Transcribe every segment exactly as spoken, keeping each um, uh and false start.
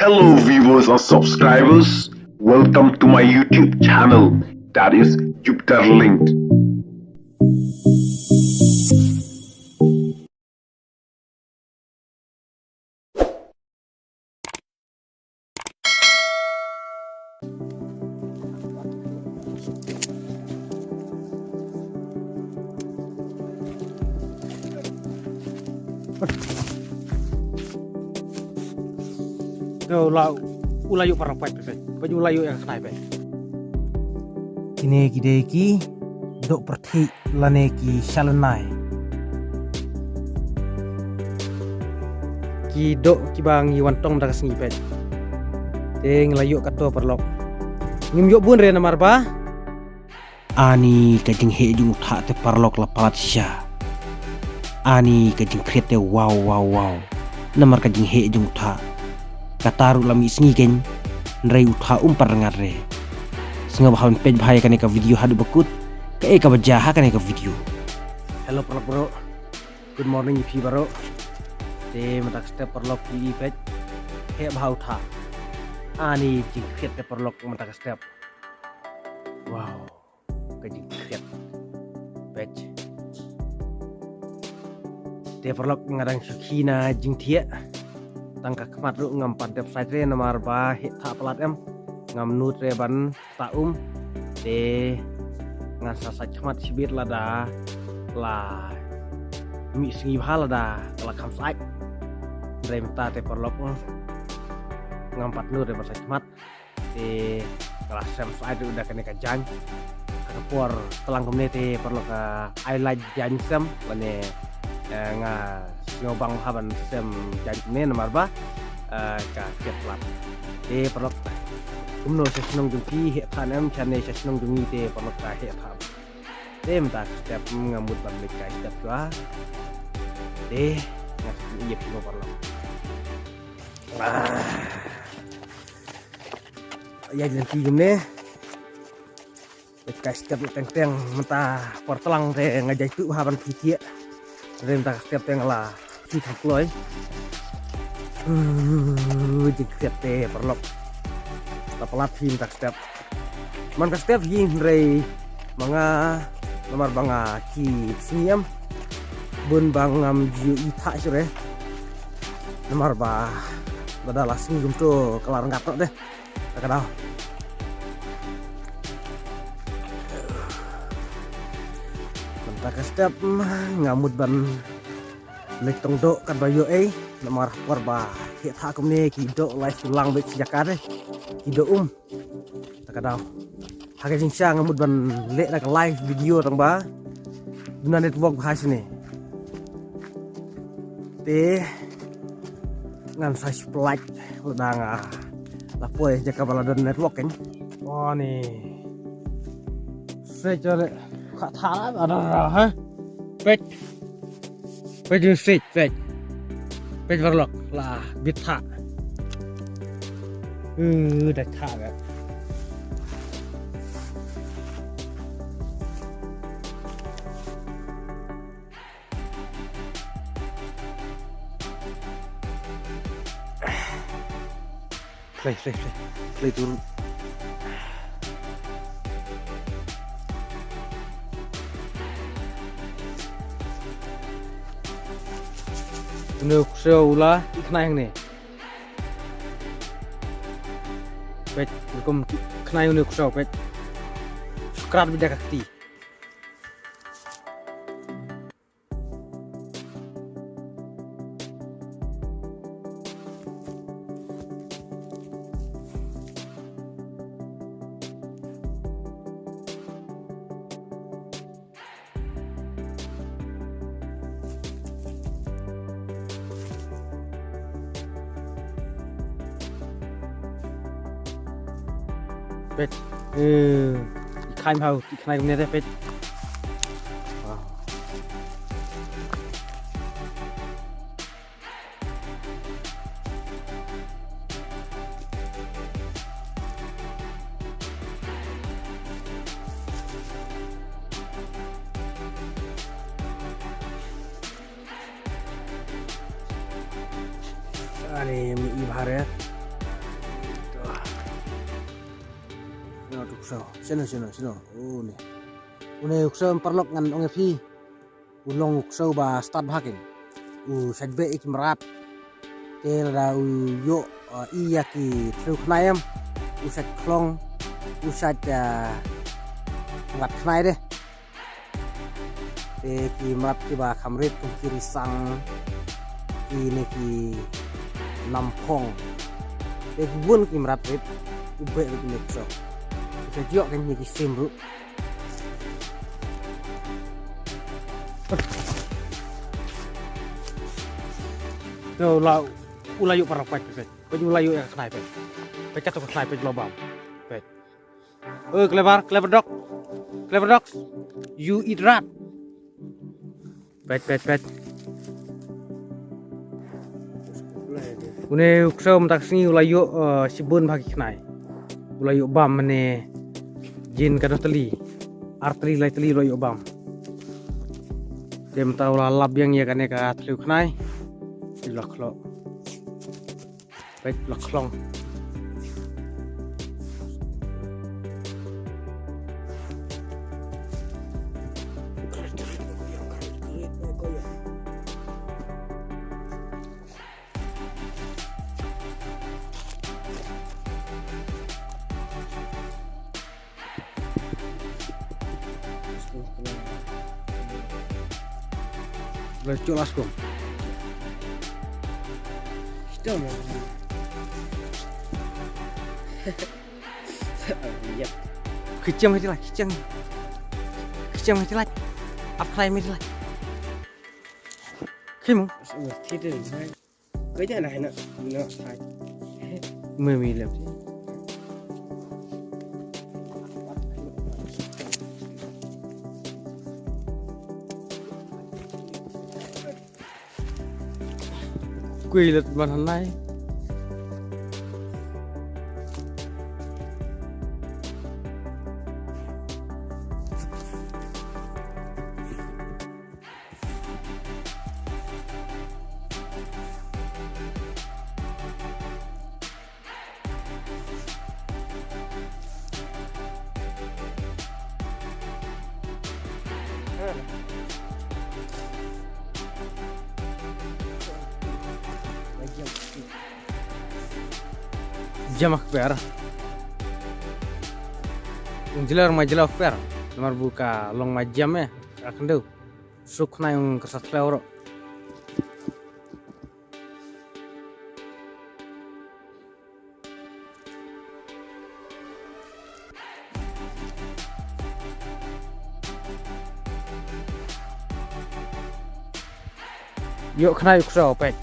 Hello viewers and subscribers, welcome to my YouTube channel, that is Jupiter Linked. Te u la, u la ïoh para pait pait. Pait u la ïoh ïa ka khnai pait. Kine ki dei ki doh pyrthei lane ki shalynai. Ki doh kiba ngi wan tong da ka sngi peit. Te ngi la ïoh katto paralok. Ngim ïoh bun re namar ba ani ka jingheh jong u thah te paralok la palat shisha. Ani ka jingkhriat te wow wow wow. Namar ka jingheh jong u thah. Kata ruh la mih sngi keiñ, hynrei u thah um pat rngat re. Sngewbha ban peit bha ïa kane ka video haduh ba kut, kaei kaba jia ha kane ka video. Hello paralok baroh. Good morning ïa phi baroh. Te mynta ka step paralok ïa i peit. Heh bha u thah. Ani jingkhriat te paralok mynta ka step. Wow. Ka jingkhriat. Peit. Te paralok nga dang shu khie na jingthiah. Tang ka khmat ruh ngam pat dep sait re namar ba heh thah palat em. Ngam nud re ban ktah um. Te ngan sa sait khmat shibit lada la mih sngi bha lada ka la kham sait. Hynrei mynta te paralok ngam pat nud re ban sait khmat. Te ka la sem sait ruh da kane ka jaiñ. Ha ka por tlang kumne te paralok, ah, ai lait jaiñ sem lane, eh, nga sngewbang bha ban sem jaiñ kumne namar ba, eh, ka khet palat. Te paralok kumno sha shnong jong phi heh thah ne em, shane sha shnong jong ngi te paralok ka heh thah. Te mynta ka step nga mut ban leit kai step shuwa. Te nga sa ïa phi mo paralok. Ah. Ïa lynti kumne. Leit kai step teng teng mynta por tlang te nga jai tuh ha ban phi thiah. Te mynta ka step te nga la phi kham kloi. Uh, jingkhriat te paralok. La palat phi mynta ka step. Man ka step hi hynrei ma nga namar ba nga ki sngi em. Bun ba ngam ju i thah shuh re. Namar ba lada la sngi kumto ka la rngat noh de. Ta ka daw. Mynta ka step, mm, nga mut ban leit tong doh katba ïoh ei namar por ba heh thah kumne ki doh lai shu lang beit shi jaka de. Ki doh um. Ta ka daw. Ha ka jingshisha nga mut ban leh da ka live video tang ba duna network bha shane. Te ngan sa shu pynlait lada nga la poi jaka ba la don network kan. Ani. Sej jale ka thah la ada ha. Peit. Peit jong sej, peit. Peit paralok la bit thah. Uh, da thah ka. Play, play, play. Play turun. Une u ksew u la i khnai hangne. Peit, rukom i khnai une u ksew, peit. Skrat bida ka kti. Peit. Eh, i khnai hau, i khnai kumne te peit. Wow. Ani mi i bha re. Sino tu ksew? Sino, sino, sino? Oh, ni. Une u ksew, em paralok, ngan ong ïa phi. U long u ksew ba stad bha keiñ. U shait beh ïa ki mrad. Te lada u ïoh, eh, i ïa ki thliew khnai em, u shait khlong, u shait, eh, wat khnai de. Te ki mrad kiba kham rit kum ki risang, kine ki namphong. Te ki bun ki mrad rit, u beh rit ne ksew. U shait ïoh keiñ ne ki sim ruh. Te u la, u la ïoh para, peit, peit, peit. Peit u la ïoh ïa ka khnai, peit. Peit kato ka khnai, peit, u la bam. Peit. Oh, clever, clever dog. Clever dogs. You eat rat. Peit, peit, peit. Une u ksew mynta ka sngi u la ïoh, eh, shibun bha ki khnai. U la ïoh bam mane jin ka dor tylli. Ar tylli lai tylli u la ïoh bam. Te mynta u la lap biang ïa kane ka thliew khnai. U la khlong. Peit, u la khlong. Let's go, let's go. Kita mah. Yep. Kecam aja lah, kecam. Kecam aja lah. Apa lagi aja lah. Kimo. Tidak. Kau jangan nak nak nak. Memi lep. Kui lut ban hanai. Jam ak per. Ung jela ma jela ak per. Namar bu ka long ma jam eh. Ka khyndew. Suk nai ung ka sa thleu ro. Ïoh khnai u ksew peit.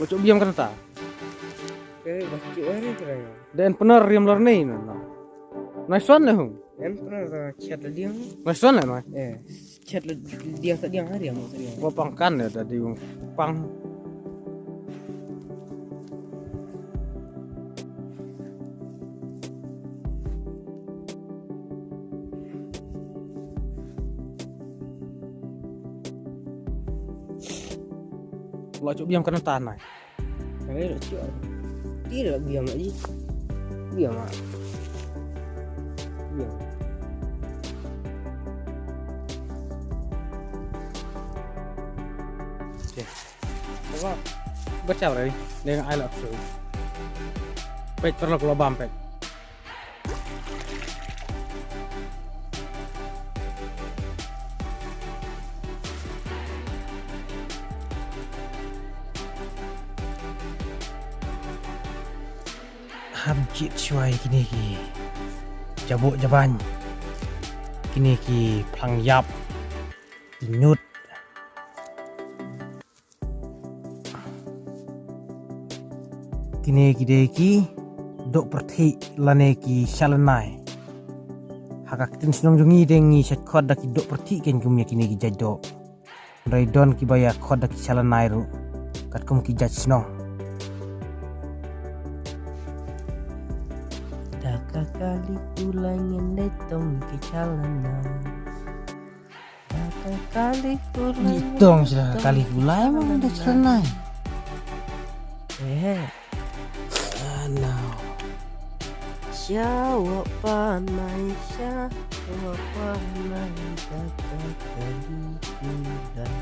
Lo cok biam kan ta. Kare ba cok hari kare. Den pernah riam lor nei no. Nice one le hung. Den pernah ta chat le diang. Nice one le no. Eh, chat le diang ta diang hari amo ta diang. Wa pang kan ya tadi wong pang. Lo cok biam kan ta nai. Kare lo cok. Ti lo biam lagi. Biam ah. Biam. Okay. Apa? Baca berani. Dengan I love you. Peit perlu lo bam peit. Ham chit shuai kine ki jabok jaban. Kine ki phlang ïap. Ki nyut. Kine ki dei ki doh pyrthei lane ki shalanai. Ha ka ktien shnong jong ngi dei ngi shait khot da ki doh pyrthei kein kum ïa kine ki jait doh. Hynrei don kiba ïa khot da ki shalanai ruh. Katkum ki jait shnong. kali kulai ngin dei tong ki chalana. Ka kali kulai. Ni tong sila kali kulai ma ngin dei chalana. Eh. Ano. Sha wa pa nai sha wa pa nai da ka kali kulai.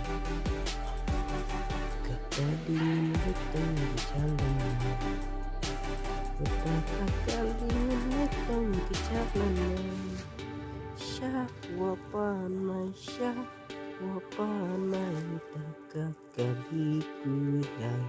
Ka kali ni tong ki chalana. Wa pa ka kali ni tong ki chalana. Sha wa pa nai sha wa pa nai da ka kali kulai.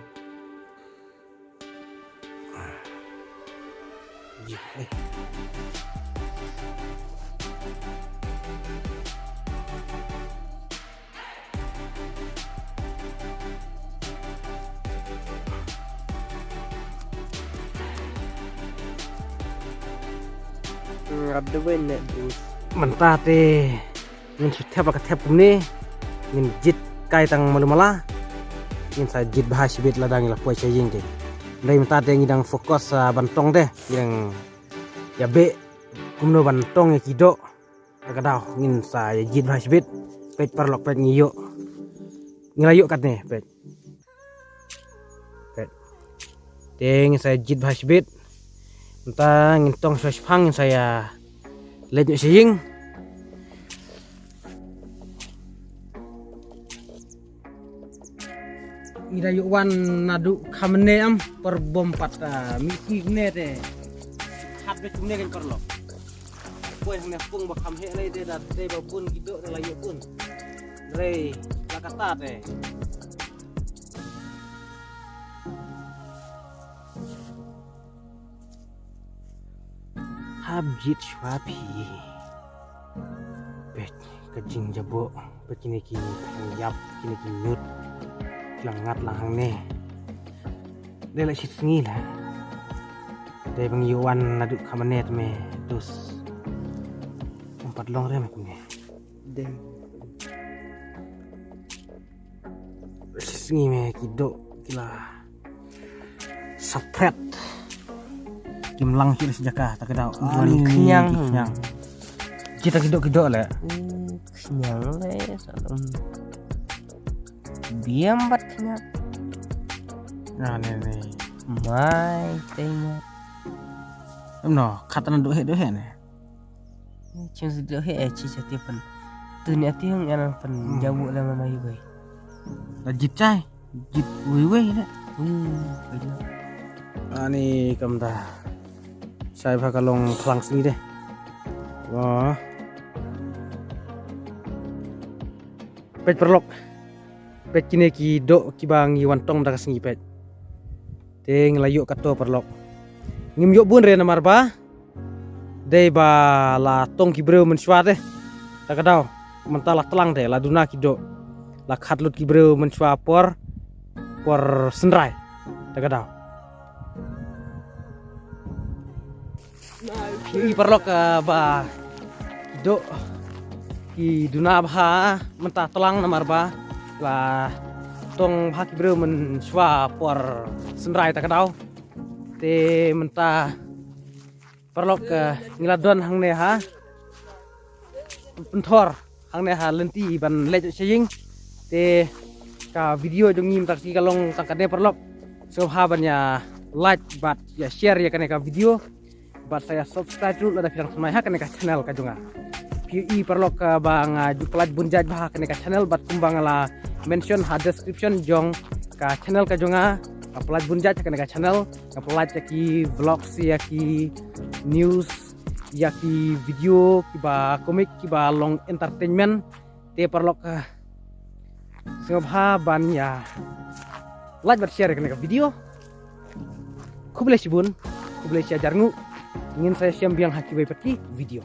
Mynta te ngin shu thep la ka thep kumne, ngin jied kai tang malu mala. Ngin sa jied bha shibit lada ngi la poi sha ïing te. Hynrei mynta te ngi dang focus, ah, ban tong te, ngi dang ïa beh kumno ban tong ïa ki doh. Ka daw ngin sa ïa jied bha shibit. Peit paralok, peit ngi ïoh. Ngi la ïoh katne, peit. Peit. Te ngin sa ïa jied bha shibit. Mynta ngin tong sha shipang, ngin sa ïa leit noh sha ïing. Ngi da ïoh wan naduh kham ne em, por bom pat, ah, mih sngi ne te. Hat beit kumne kan paralok. Poi hangne pung ba kham heh lei te da dei ba bun ki doh da la ïoh bun. Hynrei la katta te. Hap jied shuwa phi. Peit ka jingjaboh, peit kine ki thang ïap, kine ki ñiut. Ki la ngat lang hangne. Dei la shi sngi la. Dei ba ngi ïoh wan naduh kham ne te me dus. Em pat long re me kumne. Dei. Shi sngi me ki doh ki la sapret. Kim lang shuh sha jaka ta ka daw. Ani khñiang. Khñiang. Kita ki doh ki doh le. Hmm, khñiang le sa dum. Biam bat khñiang. Na ne ne. Mai tengok. Em no, kata na doh he doh he ne. Chim sdang he eh chi cha ti pan. Tu ni ati hong ana pan. Hmm. Jamu le mama yu bai. La jit chai. Jit wei wei ne. Hmm. Ani kam da. Sai bha ka long khlang sngi de. Wah. Peit paralok. Peit kine ki doh kiba ngi wan tong da ka sngi peit. Te ngi la ïoh kato paralok. Ngim ïoh bun re namar ba dei ba la tong ki briew mynshuwa te. Ta ka daw mynta la tlang te la duna ki doh. La khat lut ki briew mynshuwa por por synrai. Ta ka daw. Ki paralok, ah, ba ki doh ki duna bha mynta tlang namar ba la tong bha ki briew mynshuwa por synrai ta ka daw. Te mynta paralok, ah, ngi la don hangne ha pynthor hangne ha lynti ban leit sha ïing. Te ka video jong ngi mynta ka sngi ka long tang katne paralok. Sngewbha ban ïa like bad ïa share ïa kane ka video. Bad sa ïa subscribe ruh lada phi dang thymmai ha kane ka channel ka jong nga. Phi ïohi paralok, ah, ba nga ju pynlait bun jait bha ha kane ka channel bad kumba nga la mention ha description jong ka channel ka jong nga. Nga pynlait bun jait ha kane ka channel. Nga pynlait ïa ki vlogs, ïa ki news, ïa ki video kiba comic kiba long entertainment. Te paralok, ah, sngewbha ban ïa like bad share kane ka video. Khublei shibun, khublei shihajar nguh. Ngin sa ïashem biang ha kiwei pat ki video.